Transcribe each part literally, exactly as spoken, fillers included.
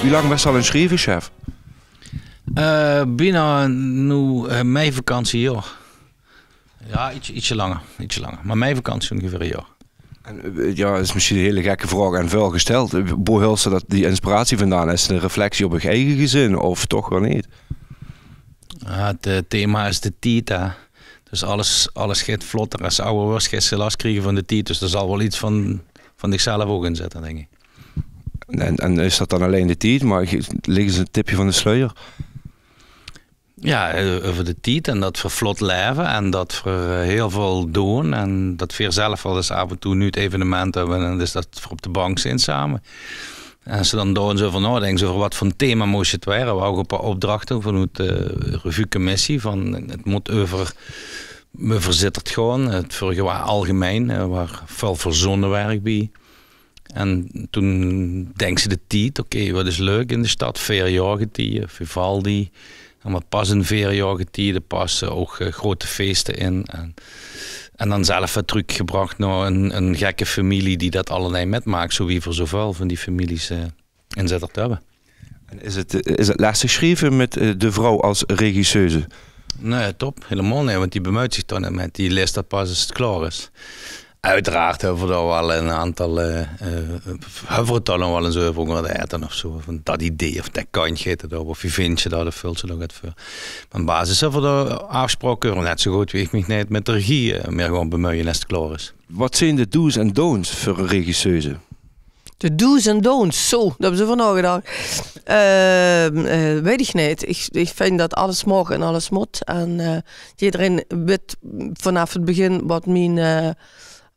Wie lang bès se al aan 't sjrieve, Sjef? Eh, bienao noe, eh, mei vakantie, jao. Jao, ietsje, ietsje langer, ietsje langer. Mer mei vakantie óngeveer e jaor. En, eh, jao, 't is mesjiens 'n hiel gekke vraog en väöl gesteld. Eh, boe haols se dat, die inspiratie vandaan? Is 't 'n reflectie op dien eige gezin of toch weer neet? Jao, 't, eh, thema is de tied, hè. Dus alles, alles geit vlotter. Es se awwer weurs, geis se las kriege van de tied. Dus dao zal waal get van, van dichzelf ouch in zitte, dink ich. En, en is dat dan allein de tied, mer ge-, ligk ins 'n tipje van de sluier? Jao, eh, euver de tied en dat veer vlot laeve en dat veer, eh, hiel väöl doon en dat veer zelf waal ins aaf en toe noe 't evenement höbbe en dat is dat veer op de bank zeen same. En es se dan dao ins euver naodinks, euver wat veur thema mós 't waere, veer hawwe ouch e paar opdrachte vanoet de Revue Commissie van, 't mót euver, euver Zitterd gaon. 't Vörrige waor algemein, eh, waor väöl verzónne werk bie. En toen dinks se de tied, oké, wat is leuk in de stad? Veerjaorgetiede, Vivaldi. En wat pas in veerjaorgetiede? Passe ouch, eh, groete feeste in. En, en dan zelf weer trökgebrach nao 'n, 'n gekke femilie die dat allemaol mitmaak, zoe wie veer zoeväöl van die femilies, eh, in Zitterd höbbe. En is 't, eh, is 't lestig sjrieve mit, eh, de vrouw es regisseuse? Nae, top. Hielemaol neet, want die bemeut zich dao neet mit. Die lees dat pas es 't klaor is. Oeteraard höbbe veer dao waal 'n aantal, eh, eh, höbbe veer 't dao nog waal ins euver ónger 't aete of zoe. Van dat idee of dat kantje geit 't op, of wie vinds se dat, of völs se dao get veur. Mer in basis höbbe veer dao aafspraoke euver, net zoe good wie ich mich neet mit de regie, eh, mieë gaon bemeuje es 't klaor is. Wat zeen de do's en don'ts veur 'n regisseuse? De do's en don'ts, zo, dao höbbe ze euver naogedach. Ehm, eh, weit ich neet. Ich, ich vinj dat alles maog en alles mót. En, eh, jederein wit vanaaf 't begin wat mien, eh,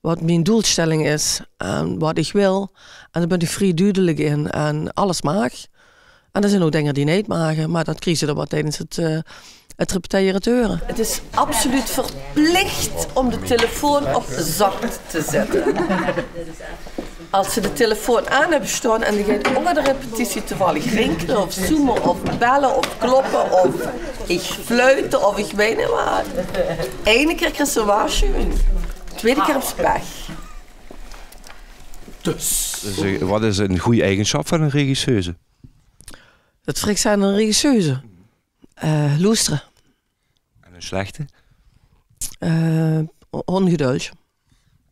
wat mien doelstelling is en wat ich wil. En dao bön ich vrie dudelik in. En alles maag. En d'r zeen ouch dinger die neet mage, mer dat kriege ze dan waal tiedes 't, eh, 't repetere te heure. Het is absoluut verplicht om de telefoon op zacht te zetten. Als ze de telefoon aan hebben staan en die gaat onder de repetitie toevallig rinkelen of zoemen of bellen of kloppen of ich fluiten of ich weet niet wat. Ene keer krijgt ze een waarschuwing, tweede keer heb ze pech. Dus. Dus, eh, wat is een goede eigenschap van een regisseuse? Dat vraog se aan 'n regisseuse. Eh, loestere. En 'n slechte? Eh, o-, ongeduld.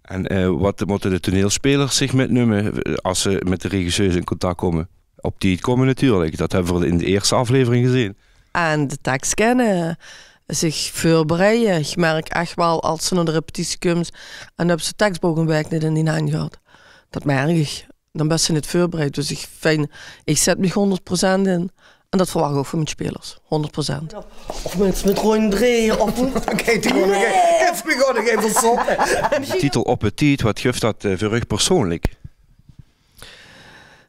En, eh, wat mótte de toneelspelers zich mitnumme, eh, es ze mit de regisseuse in contact kómme? Op tied kómme natuurlik. Dat höbbe v'r in de ierste aflevering gezeen. En de teks kinne, zich veurbereide. Ich merk ech waal, es se nao de repetitie kums en höbs se 't teksbook 'n waek neet in dien henj gehad. Dat merk ich. Dan bès se neet veurbereid. Dus ich vinj, ich zèt mich hónderd procent in. En dat verwach ich ouch van mien spelers. Hónderd procent. Of minstens mit Ron Dreyer of... Oké, toen gaon ich, gaon ich effe zoppe. De titel Op 't Tied, wat guf dat, eh, veur uch persoonlik?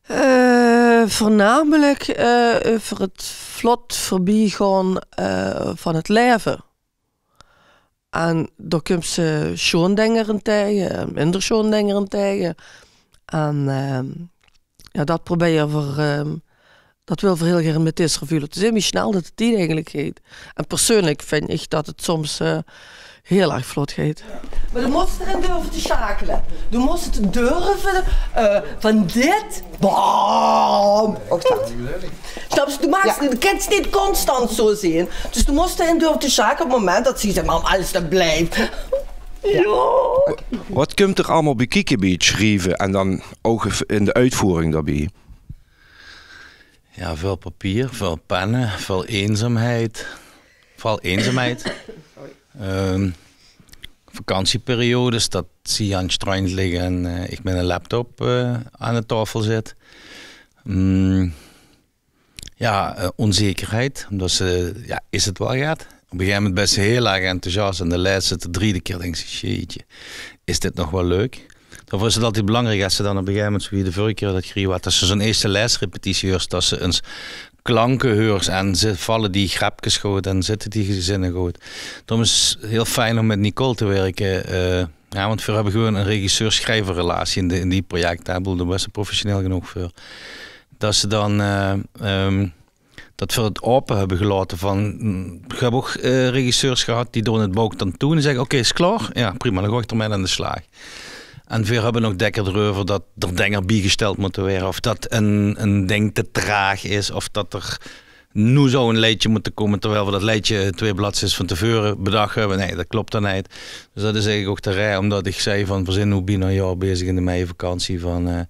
Eh, veurnamelik, eh, veur 't vlot veurbiegaon, eh, van 't laeve. En dao kums se sjoon dinger in taege, minder sjoon dinger in taege. En, ehm, jao, dat probeer v'r, ehm, dat wille v'r hiel gaer mit dees revue laote zeen, wie snel dat de tied eigelik geit. En persoonlik vinj ich dat 't soms, eh, hiel erg vlot geit. Maar dan mós se d'rin durve te sjakele. Dan mós se 't durve, eh, van dit, bam, ouch dat. Snaps se? Doe maags, doe kins neet constant zoe zeen. Dus doe mós d'rin durve te sjakele op 't moment dat se zeks: "Mam, alsjeblief." Jao. Wat kump d'r allemaol bie kieke bie 't sjrieve en dan ouch in de oetvoering daobie? Jao, väöl papier, väöl penne, väöl einzaamheid. Veural einzaamheid. Ehm, vakantieperiodes, dat se aan 't sjtrandj ligks en, eh, ich mit 'ne laptop, eh, aan de taofel zit. Mm, jao, eh, ónzekerheid, ómdat se, jao, is 't waal get? Op e gegaeve moment bès se hiel erg enthousias en de lèste, de driede kier dinks se: "Jeetje, is dit nog waal leuk?" Daoveur is 't altied belangriek, es se dan op e gegaeve moment, zoe wie de vörrige kier dat gerie waas, es se zoe'n ierste liesrepetitie huurs, es se ins klanke huurs en zi-, valle die grepkes good en zitte die gezinne good. Daorum is 't hiel fijn óm mit Nicole te wirke, eh, jao, want veer höbbe gewoon 'n regisseur-sjrijverrelatie in de, in die projecte, hè. Ich bedoel, dao bès se professioneel genóg veur. Dat se dan, eh, ehm, dat veer 't aope höbbe gelaote van, mm, ich höb ouch, eh, regisseurs gehad die doon 't book dan toe en die zègke: "Oké, is klaor? Jao, prima, dan gaon ich d'rmit aan de slaag." En veer höbbe nog dèkker d'reuver dat d'r dinger biegesteld mótte waere, of dat ein, ein ding te traag is, of dat d'r noe zou ein leedje mótte kómme, terwiel veer dat leedje twee bladzijdes van te veure bedach höbbe. Nae, dat klop dan neet. Dus dat is eigelik ouch de raeje ómdat ich zag van, veer zeen noe bienao ein jaor bezig in de meivakantie, van, eh,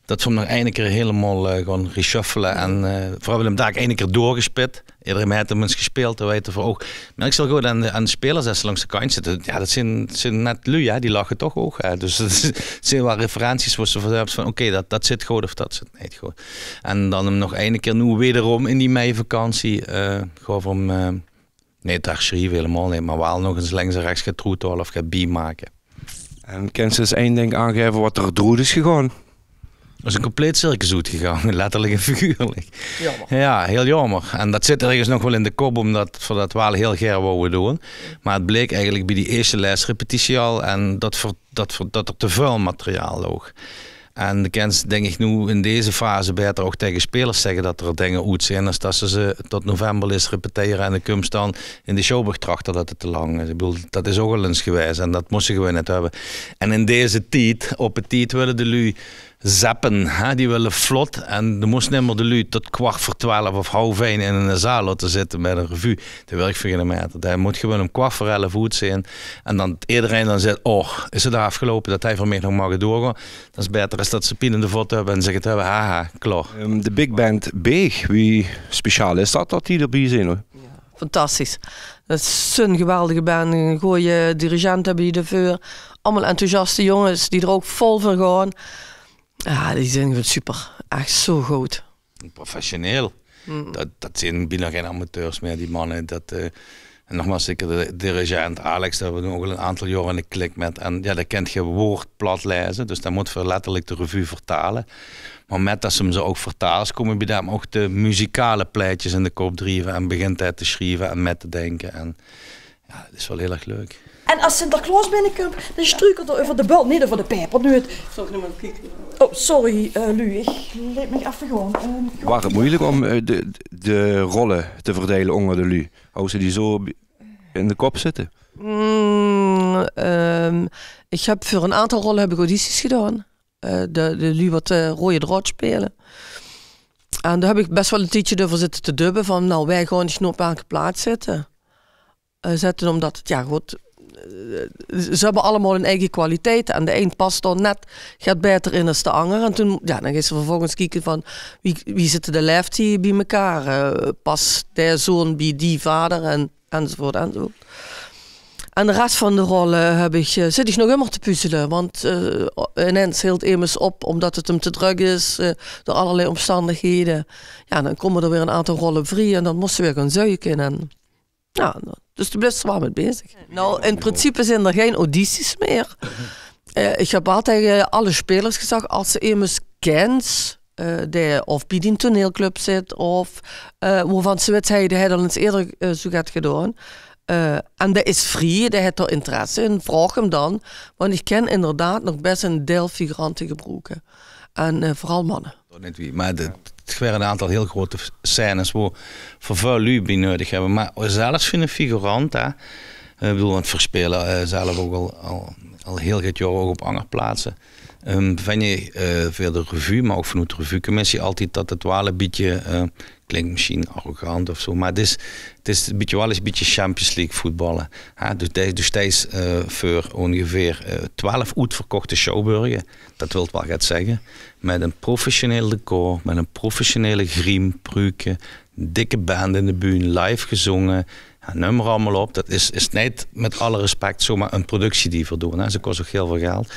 dat veer 'm nog eine kier hielemaol, eh, gaon reshuffele. En, eh, veer höbbe 'm dalik eine kier doorgespit. Ederein haet 'm ins gespeeld, dat weite veer ouch. Mer ich zal good aan de, aan de spelers die langs de kantj zitte. Jao, dat zeen, zeen net luuj, hè, die lache toch ouch, hè. Dus dat is, zeen waal referenties wo se van höbs van, oké, dat, dat zit good of dat zit neet good. En dan 'm nog eine kier noe wederom in die meivakantie, eh, gewoon van, eh, neet te hersjrieve, hielemaol neet, mer waal nog ins links en rechs get troe te haole of get biemake. En kins se ins ein dink aangaeve wat d'r droet is gegange? D'r is ein compleet circus oetgegange, letterlik en figuurlik. Jaomer. Jao, hiel jaomer. En dat zit örges nog waal in de kop, ómdat veer dat waal hiel gaer wouwe doon. Mer 't bleek eigelik bie die ierste laesrepetitie al en dat veer, dat veer, dat d'r te väöl materiaal loog. En de kins, dink ich, noe in deze fase baeter ouch taenge spelers zègke dat d'r dinger oet zeen, es dat se ze tot november leets repetere en de kums dan in de Sjouwburg trach dat 't te lang is. Ich bedoel, dat is ouch al ins gewaes en dat mós se gewoon neet höbbe. En in deze tied, op de tied, wille de luuj zappe, hè, die wille vlot. En de mós nimmer de luuj tot kwart veur twelf of haof ein in ein zaal laote zitte mit ein revue. Dat wirk veur geine meter. Dat mót gewoon óm kwart veur elf oet zeen. En dan ederein dan zaet: "Och, is 't aafgeloupe?" Dat hae veur mich nog maag doorgaon. Dat is baeter es dat ze pien in de vot höbbe en zich 't höbbe, haha, klaor. Ehm, de Big Band Beeg, wie speciaal is dat, dat die d'rbie zeen, hoor? Fantastisch. Dat is zo'n geweldige band. Ein gooje dirigent höbbe die d'rveur. Allemaol enthousiaste jónges die d'r ouch vol veur gaon. Jao, die zeen gewoon super. Ech zo good. Professioneel. Dat, dat zeen bienao gein amateurs mieë, die manne. Dat, eh, en nogmaals, zeker de dirigent Alex, dao höbbe veer noe ouch al ein aantal jaor ein klik mit. En jao, dae kint gein waord plat laeze, dus dae mót veur letterlik de revue vertale. Mer mit dat se 'm zo ouch vertaals, kómme bie dae ouch de muzikale plaetjes in de kop drieve en begint dae te sjrieve en mit te dinke. En jao, dat is waal hiel erg leuk. En es Sinterklaos binnekump, dan struukelt 'r euver de bult, neet euver de peperneut. Oh, sorry, eh, luuj, ich leet mich effe gaon. Ehm, Waor 't meujelik óm, eh, de, de rolle te verdeile ónger de luuj? Hawwe ze die zo bi-, in de kop zitte? Mm, ehm, ich höb veur ein aantal rolle höb ich audities gedaon. Eh, de, de luuj wat, eh, Roeje Draod speule. En dao höb ich bès waal ein tiedje euver zitte te dubbe van, nou, wae gaon ich noe op welke plaats zitte. Eh, zitte, ómdat 't, jao, good, eh, ze höbbe allemaol hun eige kwaliteite. En de ein pas dao net get baeter in es de anger. En toen, jao, dan geis se vervolges kieke van, wie, wie zitte de laeftiede bie mekaar? Eh, pas dae zoon bie die vader? En enzovoort, enzovoort. En de res van de rolle höb ich, eh, zit ich nog ummer te puzzele, want, eh, inens hiltj Emes op ómdat 't 'm te drök is, eh, door allerlei ómstandighede. Jao, dan kómme d'r weer ein aantal rolle vrie en dan mós se weer gaon zeuke. En, jao, dus dao blifs se waal mit bezig. Nou, in principe zeen d'r gein audities mieë. Eh, ich höb waal taenge alle spelers gezag, es se Emes kins, eh, dae of bie dien toneelclub zit, of, eh, wovan se wits, hae, dae haet al ins eerder, eh, zoe get gedaon. Eh, en dae is vrie, dae haet dao interesse in, vraog 'm dan. Want ich kin inderdaad nog bès ein deil figurante gebroeke. En, eh, veural manne. Dat neet wie, mer de, 't waere ein aantal hiel grote scènes wo veer väöl luuj bie neudig höbbe. Mer zelfs veur eine figurant, hè, Eh, ich bedoel, want veer speule, eh, zelf ouch al, al, al hiel get jaore ouch op anger plaatse. Ehm, vinje, eh, veur de revue, mer ouch vanoet de revuecommissie altied dat 't waal e bietje, eh, klink mesjien arrogant of zo, mer 't is, 't is e bietje waal ins e bietje Champions League voetballe. Hè, dus de, dus steis, eh, veur óngeveer, eh, twelf oetverkochte sjouwburge. Dat wilt waal get zègke. Mit ein professioneel decor, mit ein professionele griem, pruuke, dikke band in de bühne, live gezónge. Jao, neum mer allemaol op. Dat is, is neet, mit alle respect, zomer ein productie die veer doon, hè. Ze kos ouch hiel väöl geld.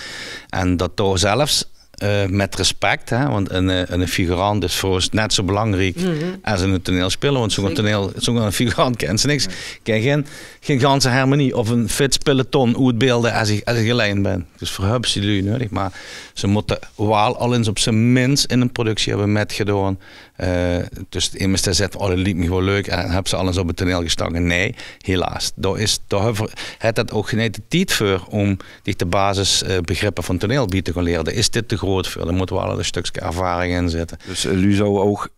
En dat dao zelfs, eh, mit respect, hè, want ein, eh, ein figurant is veur ós net zo belangriek es ein toneelspeler, want zónger toneel, zónger ein figurant kins se niks. Kins gein, gein ganse harmonie of ein fits peloton oetbeelde es ich, es ich allein bin. Dus veer höbbe die luuj neudig, mer ze mótte waal al ins op z'n mins in ein productie höbbe mitgedaon. Eh, dus Emes dae zaet: "Oh, dat liek mich waal leuk." En höbs se al ins op 't toneel gestange? Nae, helaas. Dao is, dao höbbe veer, haet dat ouch neet de tied veur óm dich de basis, eh, begrippe van toneel bie te gaon liere. Dao is dit te groot veur. Dao mót waal e stökske ervaring in zitte. Dus, eh, luuj zouwe ouch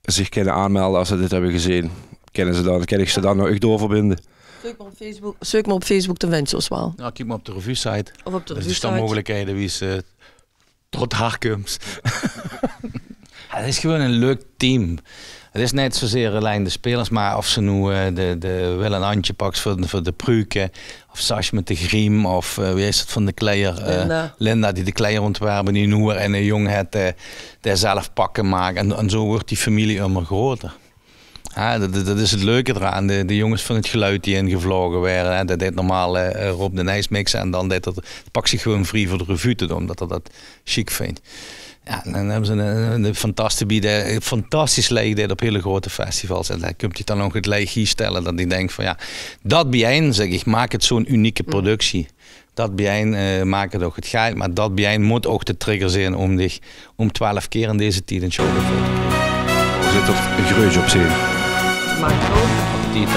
zich kinne aanmelde es ze dit höbbe gezeen. Kinne ze dan, kin ich ze dan nog doorverbinde? Zeuk mer op Facebook, zeuk mer op Facebook, dan vinjs se ós waal. Ja, kiek mer op de revue-site. Of op de Dus d'r revue-site. Mogelijkheden wie se tot haar kums. Ja, het is gewoon een leuk team. Het is net zozeer allein de spelers, maar of se noe eh, de, de Wil en Antje paks veur, veur de pruke, of Sas met de griem, of eh, wie is het van de kleier, eh, Linda. Linda, die de kleier ontwerpen, die noe weer en een jong het, eh, die zelf pakken maken. En, en zo wordt die familie immer groter. Ja, dat, dat is het leuke eraan. De, de jongens van het geluid die ingevlogen werden, hè, dat deed normaal eh, Rob de Nijs mixen en dan deed dat, pak zich gewoon vrij voor de revue te doen, omdat hij dat chic vindt. Ja, en dan hebben ze een, een fantastische, een fantastisch leeg dit op hele grote festivals. En dan komt hij dan nog het leeg hier stellen dat ik denk van ja, dat bijeen, zeg ik, maak het zo'n unieke productie. Dat bijeen eh, maak het ook het geld, maar dat bijeen moet ook de trigger zijn om dich om twaalf keer in deze tijd een show te vullen. Zit er een greutje op zin. Maak het ook. Die